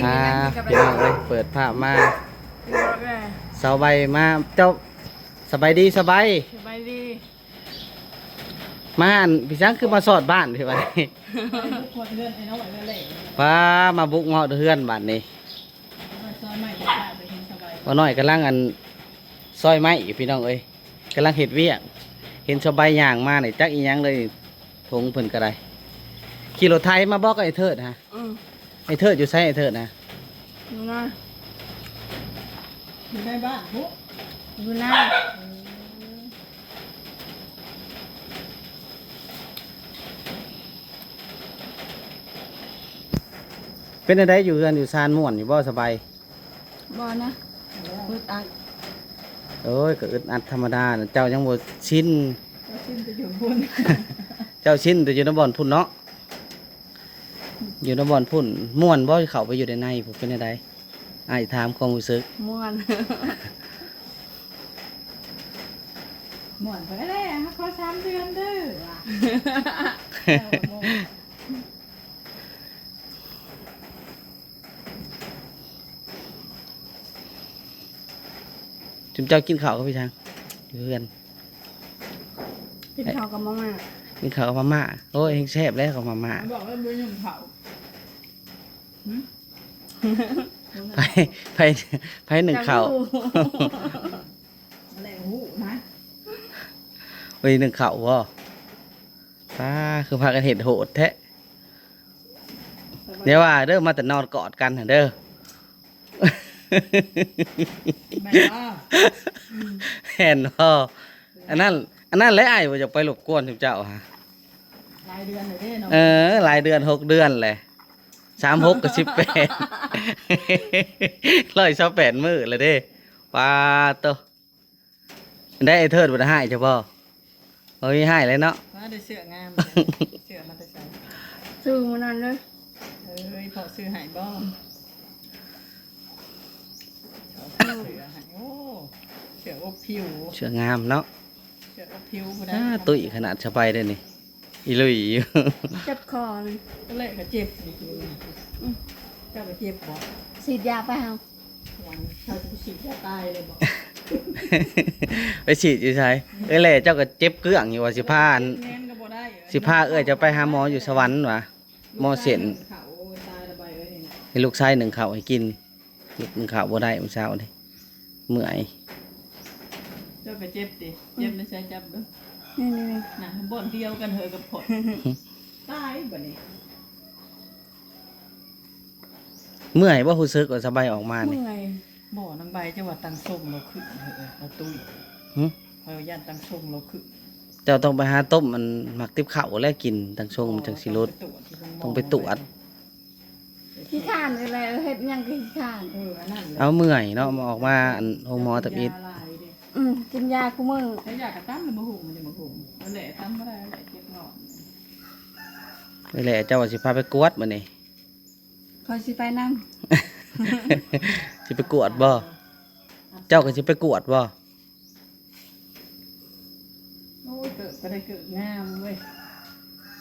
ອ່າ ພີ່ນ້ອງເອີຍ ເປີດພາບມາ ສາວໃບມາ ເຈົ້າ ສະບາຍດີ ສາວໃບ ສະບາຍດີ ມາອັນ ພີ່ຊ້າງຄືມາຊອດບ້ານພີ່ບາດນີ້ ປາ ມາບຸກເຫາະເຮືອນບາດນີ້ ມາຊອຍໄມ້ ບໍ່ນ້ອຍກຳລັງອັນ ຊອຍໄມ້ຢູ່ພີ່ນ້ອງເອີຍ ກຳລັງເຮັດວຽກ ເຫັນສາວໃບຍ່າງມານີ້ ຈັກອີ່ຫຍັງເລີຍ ຖົງເພິ່ນກໍໄດ້ ຂີ່ລົດໄຖມາບໍ ໄອ້ເທີດຫະ? ອືມ ໄອ້ເທີດຢູ່ໃສ? ໄອ້ເທີດນະ ຢູ່ນາ ຢູ່ໃນບ້ານພຸ້ນ ຢູ່ນາ ເອີ ເປັນຈັ່ງໃດ ຢູ່ເຮືອນຢູ່ຊານ ມ່ວນຢູ່ບໍ່ ສະບາຍ? ບໍ່ນະ ອຶດອັດ ໂອ້ຍ ກໍອຶດອັດທຳມະດານະ ເຈົ້າຍັງບໍ່ຊິນ ເຈົ້າຊິນແຕ່ຢູ່ພຸ້ນ ເຈົ້າຊິນແຕ່ຢູ່ນຳບ່ອນພຸ້ນເນາະ ຢູ່ນຳບ່ອນພຸ້ນ ມ່ວນບໍ່ ເຂົ້າໄປຢູ່ໃນໃນພຸ້ນ ເປັນຈັ່ງໃດ? ອ້າຍຖາມຄວາມຮູ້ສຶກ ມ່ວນ ມ່ວນເພິ່ນແຫຼະ ມາຂໍສາມເດືອນເດີ ວ່າ ເອີ ມ່ວນ. ຈຸມເຈົ້າກິນເຂົ້າກັບຫຍັງຢູ່ເຮືອນ? ກິນເຂົ້າກັບມາມ່າ ກິນເຂົ້າກັບມາມ່າ ໂອ້ຍ ແຮງແຊບແລ້ວກັບມາມ່າ ບອກວ່າບໍ່ຫຍັງເຂົ້າ ຫື? ໃຜ ໃຜ ໃຜໜຶ້ງເຂົ້າ? ຈັ່ງຮູ້ ແຫຼະຮູ້ນະ ໄປໜຶ້ງເຂົ້າບໍ່? ປ້າ ຄືພາກັນເຮັດໂຫດແທ້. ຢ່າວ່າເດີ ມາແຕ່ນອນກອດກັນຫັ້ນເດີ ແມ່ນບໍ່? ແມ່ນບໍ່? ອັນນັ້ນ ອັນນັ້ນແຫຼະ ອ້າຍບໍ່ຢາກໄປລົບກວນຊຸມເຈົ້າຫະ ຫຼາຍເດືອນແລ້ວເດ້ເນາະ ເອີ ຫຼາຍເດືອນ ຫົກເດືອນແຫຼະ ສາມຫົກກໍສິບແປດ ຮ້ອຍຊາວແປດມື້ແລ້ວເດ້ ປາໂຕ. ໄດ້ ໄອ້ເທີດບໍ່ໄດ້ຮ້າຍເຈົ້າບໍ່? ບໍ່ມີຮ້າຍເລີຍເນາະ ວ່າໄດ້ເສື້ອງາມ ເສື້ອມາແຕ່ໃສ? ຊື້ມື້ນັ້ນເລີຍ ເອີຍ ພໍ່ຊື້ໃຫ້ບໍ່? ພໍ່ຊື້ເສື້ອໃຫ້ ໂອ້ ເສື້ອອົບຜິວ ເສື້ອງາມເນາະ ເສື້ອອົບຜິວຜູ້ໃດ ອ້າ ຕຸ້ຍຂະໜາດສະບາຍເດ້ນີ້. ອີ່ລຸຍຢູ່ ເຈັບຄໍນີ້ ຕອນແລກກໍເຈັບຢູ່ ອືມ ເຈົ້າກໍເຈັບບໍ່? ສີດຢາໄປເຮົາ ຫວັງເຈົ້າຊິໄປສີດຢາຕາຍເລີຍບໍ່? ໄປສີດຢູ່ໃສ? ເອີຍແຫຼະ ເຈົ້າກໍເຈັບເກື້ອງຢູ່ວ່າຊິພາອັນ ແມ່ນກໍບໍ່ໄດ້ ຊິພາເອື້ອຍເຈົ້າໄປຫາໝໍຢູ່ສະຫວັນຫວາ ໝໍເສັ້ນ ເຂົ້າ ໂອ້ຍ ຕາຍລະບາຍເອີຍ ໃຫ້ລູກຊາຍໜຶ້ງເຂົ້າໃຫ້ກິນ. ເກັບໜຶ້ງເຂົ້າບໍ່ໄດ້ມື້ເຊົ້ານີ້ ເມື່ອຍ ເຈົ້າກໍເຈັບຕິ ເຈັບໃນໃສ ຈັບເບິ່ງ ນີ້ໆໆ ນະ ບ່ອນດຽວກັນເຮີກັບຂ້ອຍ ຕາຍບາດນີ້ ເມື່ອຍບໍ່? ຮູ້ສຶກວ່າສະບາຍອອກມານີ້ ເມື່ອຍ ບໍ່ ນາງໃບ ເຈົ້າວ່າຕັງຊົງລາວຂຶ້ນເຮີ ລາວຕຸ້ຍ ຫຶ? ຂ້ອຍວ່າຢ້ານຕັງຊົງລາວຂຶ້ນ ເຈົ້າຕ້ອງໄປຫາຕົ້ມອັນໝາກຕິບເຂົ້າແລ້ວກິນ ຕັງຊົງມັນຈັ່ງຊິຫຼຸດ ຕ້ອງໄປຕວດ ຕ້ອງໄປຕວດ ຂີ້ຄ້ານນີ້ແຫຼະ ເຮັດຫຍັງກໍຂີ້ຄ້ານ ເອີ ອັນນັ້ນແຫຼະ ເອົາເມື່ອຍເນາະ ມາອອກມາອັນໂຮງໝໍທຳອິດ ຢາຫຼາຍເດ້ ອືມ ກິນຢາຄູ່ມື້ ໃຊ້ຢາກະຕຳແລ້ວບໍ່ຫຸ່ງ ມັນຍັງບໍ່ຫຸ່ງ ນັ້ນແຫຼະ ຕຳບໍ່ໄດ້ ແຫຼະ ເຈັບທ້ອງ ນີ້ແຫຼະ ເຈົ້າວ່າຊິພາໄປກວດມື້ນີ້ ຂ້ອຍຊິໄປນຳ ຊິໄປກວດບໍ່? ເຈົ້າກໍຊິໄປກວດບໍ່? ໂອ້ຍ ເກີບກໍໄດ້ເກີບງາມເວີຍ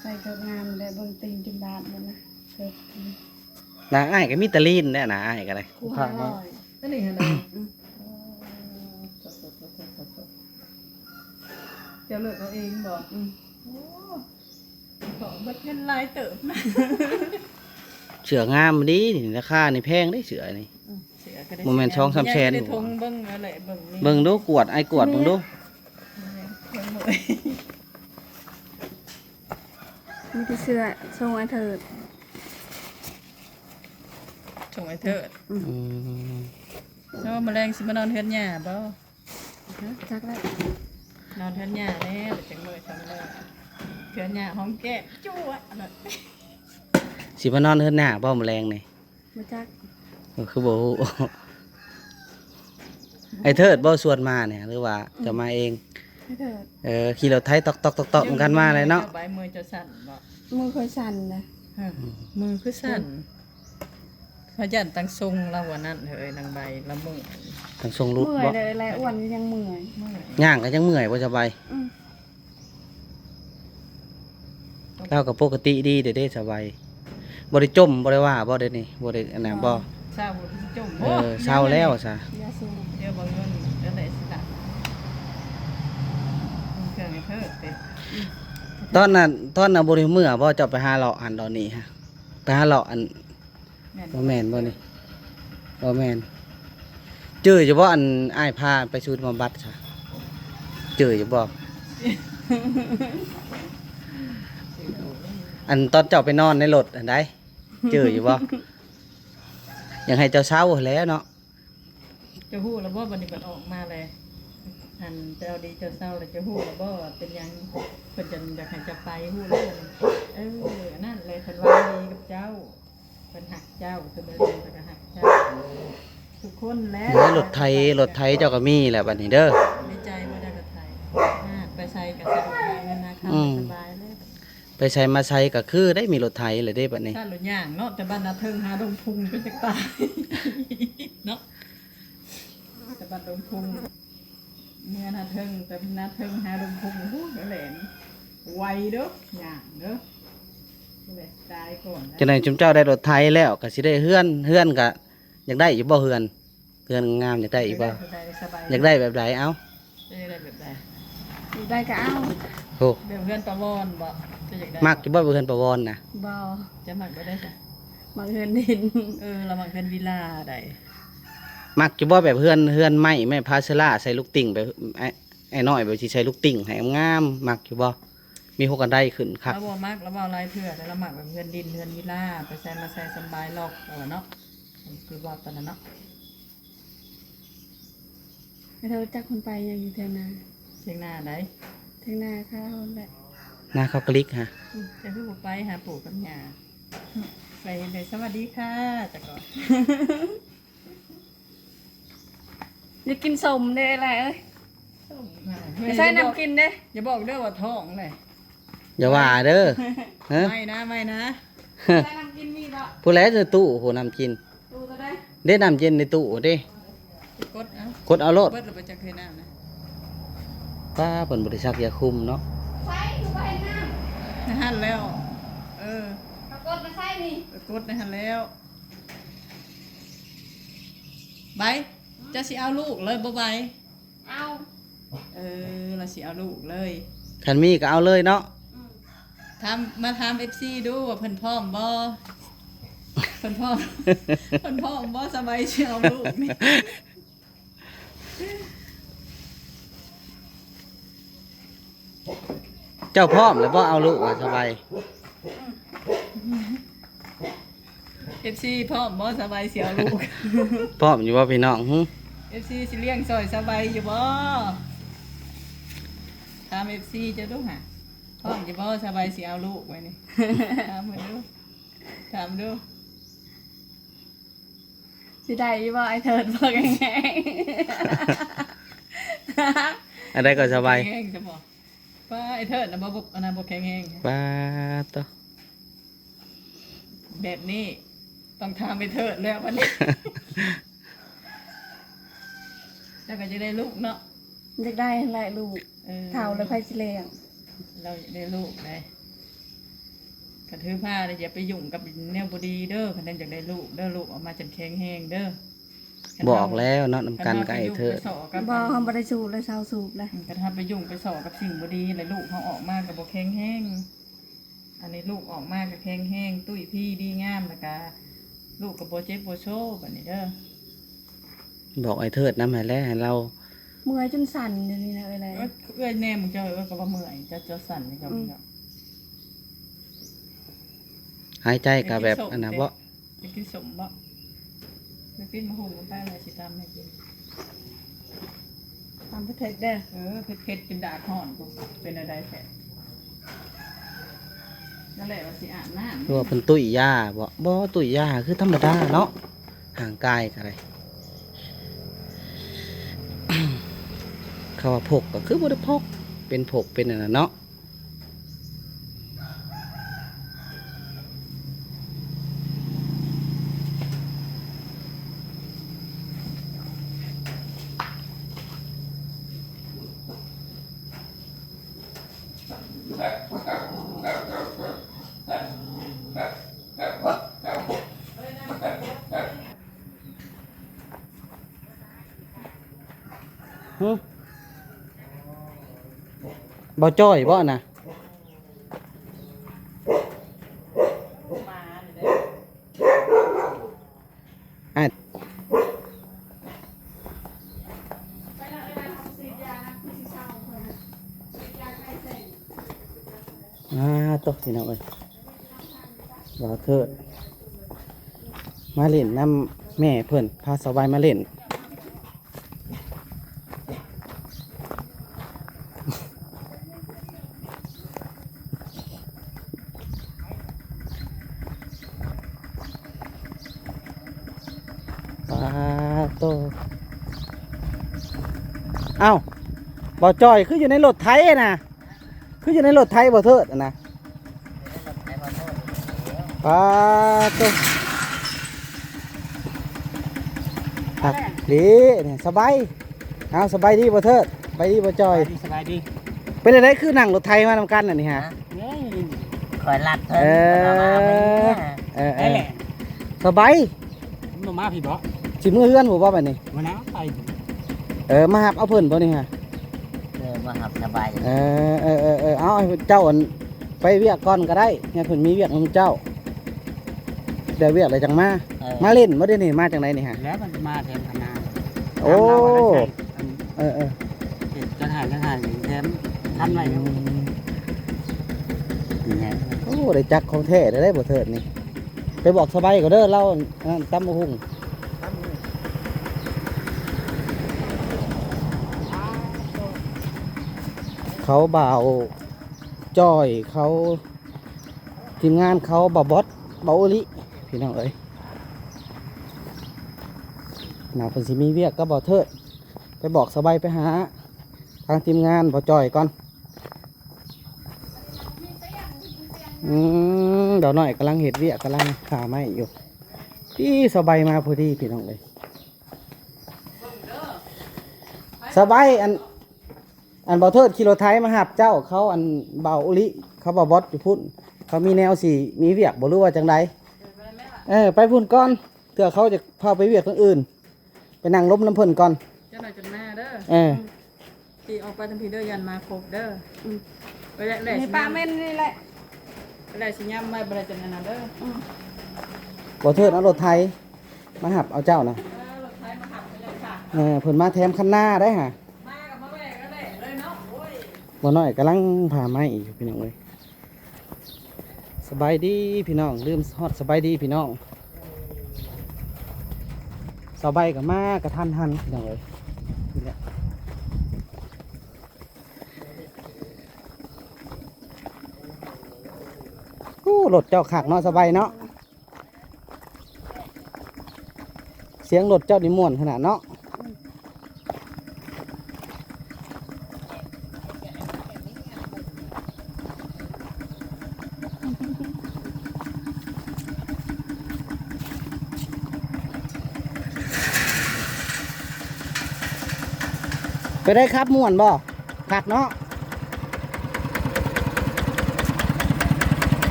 ໃສ່ເກີບງາມແລ້ວ ເບິ່ງຕີນຈົນບາດໝົດນະ ເກີບ ໜ້າອ້າຍກໍມີແຕ່ລີນແຫຼະ ໜ້າອ້າຍກໍໄດ້ ຜູ້ຫ້າຮ້ອຍ ອັນນີ້ຫັ້ນນະ ອືມ ໂອ້ ເຈົ້າເລືອກເອົາເອງບໍ່? ອືມ ໂອ້ ເຂົາເບິດເງິນຫຼາຍເຕີບນະ ເສື້ອງາມດີນີ້ ລາຄານີ້ແພງເດ້ເສື້ອນີ້ ອືມ ເສື້ອກໍໄດ້ ບໍ່ແມ່ນສອງສາມແສນ ຍັງໄດ້ຖົງເບິ່ງເອົາແຫຼະ ເບິ່ງນີ້ ເບິ່ງດູ ກວດ ອ້າຍກວດເບິ່ງດູ ມີແຕ່ເສື້ອ ສົ່ງອ້າຍເທີດ ສົ່ງອ້າຍເທີດ ອືມ ອືມ ແລ້ວມື້ແລງຊິມານອນເຮືອນຍ່າບໍ່? ຮະ ຈັກແລ້ວ ນອນເຮືອນຍ່າແດ່ ຈັກມື້ສອງມື້ ເຮືອນຍ່າຫອມແກ້ມຈົວະ ຊິມານອນເຮືອນນ້າບໍ່ມື້ແລງນີ້? ບໍ່ຈັກ ເອີ ຄືບໍ່ຮູ້ ອ້າຍເທີດບໍ່ຊວນມານີ້ ຫຼືວ່າ ອືມ ເຈົ້າມາເອງ? ອ້າຍເທີດ ເອີ ຂີ່ລົດໄຖຕອກໆໆໆ ນຳກັນມາເລີຍເນາະ ເຈົ້າໃບມືເຈົ້າສັ່ນບໍ່? ມືຂ້ອຍສັ່ນນະ ຮະ ອືມ ມືຄືສັ່ນ? ເຮົາຢ້ານຕັງຊົງລາວອັນນັ້ນເຮີຍ ນາງໃບລາວເມື່ອຍ ຕັງຊົງຫຼຸດບໍ່? ເມື່ອຍເລີຍ ອ້ວນຍັງເມື່ອຍ ເມື່ອຍ ຍ່າງກໍຍັງເມື່ອຍບໍ່ສະບາຍ? ອືມ ລາວກໍປົກກະຕິດີເດ້ ເດ້ສະບາຍ ບໍ່ໄດ້ຈົ່ມ ບໍ່ໄດ້ວ່າບໍ່ ດຽວນີ້ ບໍ່ໄດ້ອັນນັ້ນບໍ່? ເຊົາບໍ່ໄດ້ຈົ່ມ ເອີ ເຊົາແລ້ວຊະ. ເອົາເງິນກໍໄດ້ຊິໄດ້ ເຄື່ອງໃຫ້ເທີດເດ້. ຕອນນັ້ນ ຕອນນັ້ນບໍ່ໄດ້ເມືອບໍ່? ເຈົ້າໄປຫາເລາະຫັ້ນເລາະນີ້ຮະ ໄປຫາເລາະອັນ ບໍ່ແມ່ນບໍ່ນີ້? ບໍ່ແມ່ນ. ຈື່ຢູ່ບໍ່ ອັນອ້າຍພາໄປສູນບຳບັດຊະ? ຈື່ຢູ່ບໍ່? ອັນຕອນເຈົ້າໄປນອນໃນລົດຫັ້ນໃດ໋ ຈື່ຢູ່ບໍ່? ຢາກໃຫ້ເຈົ້າເຊົາຫັ້ນແຫຼະເນາະ. ເຈົ້າຮູ້ແລ້ວບໍ່ ບັດນີ້ເພິ່ນອອກມາແລ້ວ ອັນ ເຈົ້າດີເຈົ້າເຊົາແລ້ວ ເຈົ້າຮູ້ແລ້ວບໍ່ວ່າເປັນຫຍັງເພິ່ນຈັ່ງຢາກໃຫ້ເຈົ້າໄປ? ຮູ້ແລ້ວ ເອີ ອັນນັ້ນແຫຼະ ເພິ່ນຫວັງດີກັບເຈົ້າ ເພິ່ນຮັກເຈົ້າ ເພິ່ນເລີຍເພິ່ນກໍຮັກເຈົ້າ ທຸກຄົນແຫຼະ. ເອີ ລົດໄຖ ລົດໄຖເຈົ້າກໍມີແລ້ວບັດນີ້ເດີ. ໃນໃຈບໍ່ໄດ້ລົດໄຖ ອາ ໄປໃສກໍສະດວກ ຫາເງິນຫາຄຳ ອືມ ສະບາຍເລີຍ. ໄປໃສມາໃສກໍຄືໄດ້ມີລົດໄຖແລ້ວເດ້ບັດນີ້. ຖ້າລົດຍ່າງເນາະ ແຕ່ບ້ານນາເທິງຫາດົງພຸງ ເປັນຈັກຕາຍເນາະ ແຕ່ບ້ານດົງພຸງ ເມືອນາເທິງ ແຕ່ນາເທິງຫາດົງພຸງ ໂອ້ໂຫ ແລ່ນໄວເດີ້ ຍ່າງເດີ້ ແລ່ນຕາຍກ່ອນ. ຈັ່ງໃດຊຸມເຈົ້າໄດ້ລົດໄຖແລ້ວ ກໍຊິໄດ້ເຮືອນ ເຮືອນກໍຢາກໄດ້ຢູ່ບໍ່ເຮືອນ? ເຮືອນງາມໆ ຢາກໄດ້ອີກບໍ່? ຢາກໄດ້ແບບໃດ? ເອົ້າ ຢາກໄດ້ແບບໃດ? ຢາກໄດ້ກໍເອົາ. ໂອ້ ແບບເຮືອນປາວອນບໍ່? ເຈົ້າຢາກໄດ້ ມັກຢູ່ບໍ່ແບບເຮືອນປາວອນນະ? ບໍ່. ເຈົ້າມັກແບບໃດຊະ? ມັກເຮືອນດິນ. ເອີ ລາວມັກເຮືອນວິລາໃດ. ມັກຢູ່ບໍ່ແບບເຮືອນ ເຮືອນໄມ້ ໄມ້ພາເຊລາ ໃສ່ລູກຕິ່ງ ແບບ ອ້າຍ ອ້າຍນ້ອຍ ແບບຊິໃສ່ລູກຕິ່ງໃຫ້ງາມໆ ມັກຢູ່ບໍ່? ມີຫົວກັນໄດຂຶ້ນຄັກ. ລາວບໍ່ມັກ ລາວເວົ້າຫຼາຍເທື່ອແລ້ວ ລາວມັກແບບເຮືອນດິນ ເຮືອນວິລາ ໄປໃສມາໃສສຳບາຍລັອກ ລາວວ່າເນາະ ຄືເວົ້າຕອນນັ້ນເນາະ. ແລ້ວເຈົ້າຈັກເພິ່ນໄປຫຍັງຢູ່ແຖວນາ? ຖຽງນາໃດ? ຖຽງນາເຂົາຫັ້ນແຫຼະ ນາເຂົາກະລິກຫະ. ອືມ ເຈົ້າຄືບໍ່ໄປຫາປູ່ກັບຍ່າ? ໄປເຮັດໃດ? ສະຫວັດດີຄ່ະ ແຕ່ກ່ອນ ຢາກກິນສົ້ມເດ້ອ້າຍເອີຍ. ໄປໃສ່ນ້ຳກິນເດ້. ຢ່າບອກເດີວ່າທ້ອງເດ້. ຢ່າວ່າເດີ. ຮະ? ໄມ່ນະ ໄມ່ນະ. ໃສ່ນ້ຳກິນມີບໍ່? ຜູ້ແລໃນຕູ້ ຜູ້ນ້ຳກິນ. ຕູ້ໂຕໃດ? ເດ້ ນ້ຳເຢັນໃນຕູ້ເດ້. ກົດເອົາ ກົດເອົາໂລດ. ເບິດແລ້ວບໍ່ຈັກເທື່ອນ້ຳນະ. ປ້າ ເພິ່ນບໍ່ໄດ້ສັກຢາຄຸມເນາະ. ໃສ່ຄືບໍ່ເຫັນນ້ຳ. ໃນຫັ້ນແລ້ວ. ເອີ ປາກົດມາໃສ່ນີ້. ປາກົດໃນຫັ້ນແລ້ວ. ໃບ ເຈົ້າຊິເອົາລູກເລີຍບໍ່ໃບ? ເອົາ. ເອີ ລາວຊິເອົາລູກເລີຍ. ຄັນມີກໍເອົາເລີຍເນາະ. ອືມ ຖາມ ມາຖາມເອັຟຊີດູວ່າເພິ່ນພ້ອມບໍ່? ເພິ່ນພ້ອມ ເພິ່ນພ້ອມບໍ່ ສະໃບຊິເອົາລູກນີ້? ເຈົ້າພ້ອມແລ້ວບໍ່ເອົາລູກ ສະໃບ? ເອັຟຊີ ພ້ອມບໍ່ ສະໃບຊິເອົາລູກ? ພ້ອມຢູ່ບໍ່ພີ່ນ້ອງ? ຫື ເອັຟຊີ ຊິລ້ຽງຊ່ອຍສະໃບຢູ່ບໍ່? ຖາມເອັຟຊີ ເຈົ້າດູຫາ ພ້ອມຢູ່ບໍ່ ສະໃບຊິເອົາລູກໄວ້ນີ້? ຖາມເພິ່ນດູ ຖາມດູ. ຊິໄດ້ຢູ່ບໍ່ ອ້າຍເທີດ? ບໍ່ແຂງແຮງ. ອັນໃດກໍສະບາຍ ແຂງແຮງຊະບໍ່? ປ້າ ອ້າຍເທີດນະບໍ່ ບໍ່ ອັນນັ້ນບໍ່ແຂງແຮງ. ປ້າໂຕ ແບບນີ້ຕ້ອງຖາມອ້າຍເທີດແລ້ວບັດນີ້. ເຈົ້າກໍຢາກໄດ້ລູກເນາະ? ຢາກໄດ້ຫັ້ນແຫຼະລູກ. ເອີ ເຖົ້າແລ້ວໃຜຊິລ້ຽງ? ລາວຢາກໄດ້ລູກເດ້. ຄັນຖືພານີ້ຢ່າໄປຫຍຸ້ງກັບແນວບໍ່ດີເດີ ຄັນແມ່ນຢາກໄດ້ລູກເດີ ລູກອອກມາຈັ່ງແຂງແຮງເດີ. ບອກແລ້ວເນາະ ນຳກັນກັບອ້າຍເທີດ. ບໍ່ ເຮົາບໍ່ໄດ້ສູບແລ້ວ ເຊົາສູບແລ້ວ. ອືມ ຄັນເຮົາໄປຫຍຸ້ງໄປສໍ້ກັບສິ່ງບໍ່ດີ ແລ້ວລູກເຮົາອອກມາກໍບໍ່ແຂງແຮງ. ອັນນີ້ລູກອອກມາກໍແຂງແຮງ ຕຸ້ຍພີດີງາມ ແລ້ວກະລູກກໍບໍ່ເຈັບບໍ່ໂຊບັດນີ້ເດີ. ບອກອ້າຍເທີດນຳຫັ້ນແຫຼະ ໃຫ້ລາວ ເມື່ອຍຈົນສັ່ນຢູ່ນີ້ນະເອື້ອຍ. ເອື້ອຍແນມເຈົ້າ ເອື້ອຍກໍວ່າເມື່ອຍ ເຈົ້າ ເຈົ້າສັ່ນຢູ່. ອືມ ເຈົ້າ ຫາຍໃຈກໍແບບອັນນັ້ນເບາະ. ຢາກກິນສົ້ມເບາະ? ຢາກກິນໝາກຫຸ່ງ ໄປລະຊິຕຳໃຫ້ກິນ. ຕຳເຜັດໆເດີ. ເອີ ເຜັດໆ ເປັນດາກຮ້ອນ ເປັນແນວໃດແທ້? ນັ້ນແຫຼະວ່າຊິອາບນ້ຳ. ຄືວ່າເພິ່ນຕຸ້ຍຢາເບາະ? ບໍ່ ຕຸ້ຍຢາຄືທຳມະດາເນາະ ຮ່າງກາຍກໍໄດ້. ເຂົາວ່າພົກກໍຄືບໍ່ໄດ້ພົກ ເປັນພົກເປັນອັນນັ້ນເນາະ. ຫຶ? ບໍ່ຈ່ອຍບໍ່ນະ? ອ້າຍ ອ່າ ໂຕ ພີ່ນ້ອງເອີຍ ບ່າວເທີດມາຫຼິ້ນນຳແມ່ເພິ່ນ ພາສາວໃບມາຫຼິ້ນ. ປາໂຕ ເອົ້າ ບໍ່ຈ່ອຍ ຄືຢູ່ໃນລົດໄຖນະ? ຄືຢູ່ໃນລົດໄຖບໍ່ເທີດຫັ້ນນະ? ປາໂຕ ຄັກເດ້ນີ້ ສະບາຍ. ເອົ້າ ສະບາຍດີບໍ່ເທີດ? ສະບາຍດີບໍ່ຈ່ອຍ? ສະບາຍດີ ສະບາຍດີ. ເປັນຈັ່ງໃດຄືນັ່ງລົດໄຖມານຳກັນອັນນີ້ຫະ? ເອີຍ ຂ້ອຍລັດເພິ່ນ ເອີ ເພິ່ນເອົາມາໃຫ້ເມຍ ເອີ ເອີ ເອີ ເອີ ສະບາຍ. ບໍ່ມາພີ້ບໍ? ຊິເມືອເຮືອນບໍ່ບາດນີ້? ບໍ່ນະ ໄປ ເອີ ມາຮັບເອົາເພິ່ນບໍ່ນີ້ຫະ? ເອີ ມາຮັບສະບາຍ. ເອີ ເອີ ເອີ ເອີ ເອົາ ເຈົ້າອັນ ໄປວຽກກ່ອນກໍໄດ້ ໃຫ້ເພິ່ນມີວຽກນຳເຈົ້າ ແລ້ວວຽກແລ້ວຈັ່ງມາ. ເອີ ມາຫຼິ້ນບໍ່ເດນີ້? ມາຈັ່ງໃດນີ້ຫະ? ແລ້ວມັນມາແຖມຄັນນາ. ໂອ້ ເອີ ເອີ ເຮັດຈັດໃຫ້ ຈັດໃຫ້ ແຖມຄັນໄວ້. ອືມ ນີ້ແຫຼະ. ໂອ້ ໄດ້ຈັກຂອງແທ້ເດ້ບໍ່ເທີດນີ້. ໄປບອກສະບາຍກ່ອນເດີ ລາວອັນນັ້ນ ຕຳບັກຫຸ່ງ ເຂົາ ບ່າວຈ່ອຍ ເຂົາ ທີມງານເຂົາ ບ່າວບອດ ບ່າວໂອລິ ພີ່ນ້ອງເອີຍ. ໜ້າເພິ່ນຊິມີວຽກກັບບ່າວເທີດ ໄປບອກສະບາຍ ໄປຫາທາງທີມງານບ່າວຈ່ອຍກ່ອນ. ອືມ ດາວນ້ອຍກຳລັງເຮັດວຽກ ກຳລັງຜ່າໄມ້ຢູ່. ອີ ສະບາຍມາພໍດີພີ່ນ້ອງເອີຍ. ສະບາຍ ອັນ ອັນບ່າວເທີດຂີ່ລົດໄຖມາຮັບເຈົ້າ ເຂົາ ອັນ ບ່າວໂອລິ ເຂົາ ບ່າວບອດຢູ່ພຸ້ນ ເຂົາມີແນວຊິມີວຽກບໍ່ ຫຼືວ່າຈັ່ງໃດ? ເອີ ໄປພຸ້ນກ່ອນ ເທື່ອເຂົາຈະພາໄປວຽກທາງອື່ນ. ໄປນັ່ງລົມນຳເພິ່ນກ່ອນ ຈັກໜ້ອຍຈັ່ງມາເດີ. ເອີ ອືມ ຂີ່ອອກໄປທາງພີ້ເດີ ຢ້ານໝາຄົບເດີ. ອືມ ໄປແຫຼະ ນີ້ ຊິ ປາເມັນນີ້ແຫຼະ ໄປແຫຼະຊິຍຳໄວ້ ບໍ່ໄດ້ຈັ່ງນັ້ນເດີ. ອືມ ບໍ່ເທີດເອົາລົດໄຖມາຮັບເອົາເຈົ້ານະ. ເອີ ລົດໄຖມາຮັບເອົາເຈົ້າ. ເອີ ເພິ່ນມາແຖມຄັນນາໄດ້ຫະ ມາກໍມາແວ່ກໍແຫຼະເລີຍເນາະ. ໂອ້ຍ ບ່າວນ້ອຍກຳລັງຜ່າໄມ້ຢູ່ພີ່ນ້ອງເອີຍ. ສະບາຍດີພີ່ນ້ອງ ລືມຮອດສະບາຍດີພີ່ນ້ອງ. ສາວໃບກໍມາກະທັນຫັນພີ່ນ້ອງເອີຍ. ນີ້ແຫຼະ ໂອ້ ລົດເຈົ້າຄັກເນາະ ສາວໃບເນາະ. ສຽງລົດເຈົ້ານີ້ມ່ວນຂະໜາດເນາະ. ໄປໄດ້ຄັບ ມ່ວນບໍ່? ຄັກເນາະ.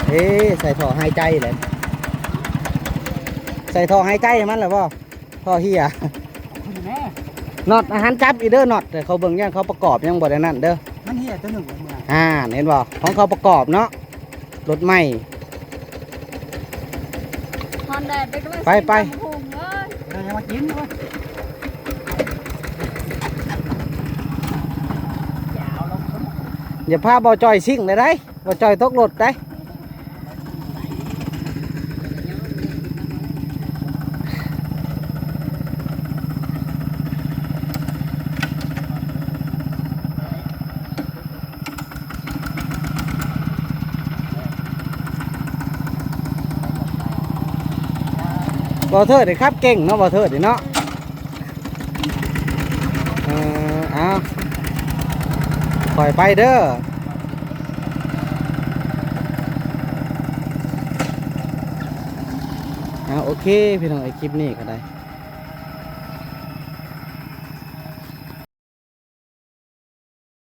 ເອີ ໃສ່ທໍ່ຫາຍໃຈແຫຼະ ໃສ່ທໍ່ຫາຍໃຈໃຫ້ມັນແລ້ວບໍ່? ທໍ່ເຫຍ. ເອົາຂຶ້ນແມ່ ນັອດ ອາຫານຈັບອີກເດີ ນັອດ ແຕ່ເຂົາເບິ່ງ ຢ້ານເຂົາປະກອບຍັງບໍ່ໄດ້ນັ້ນເດີ. ມັນເຫຍຕົວໜຶ່ງ ອ່າ ເຫັນບໍ່? ຂອງເຂົາປະກອບເນາະ ລົດໃໝ່. ຮ້ອນແດດ ໄປ ໄປ ໄປ ຕຳບັກຫຸ່ງເລີຍ ເອີ ຍັງມາກິນ. ຢ່າພາບໍ່ຈ່ອຍຊິງໄດ້ ບໍ່ຈ່ອຍຕົກລົດໄດ້. ບໍ່ເທີດນີ້ຂັບເກັ່ງເນາະ ບໍ່ເທີດນີ້ເນາະ. ເອີ ເອົາ ຂ້ອຍໄປເດີ. ເອົາ ໂອເຄ ພີ່ນ້ອງເອີຍ ຄລິບນີ້ກໍໄດ້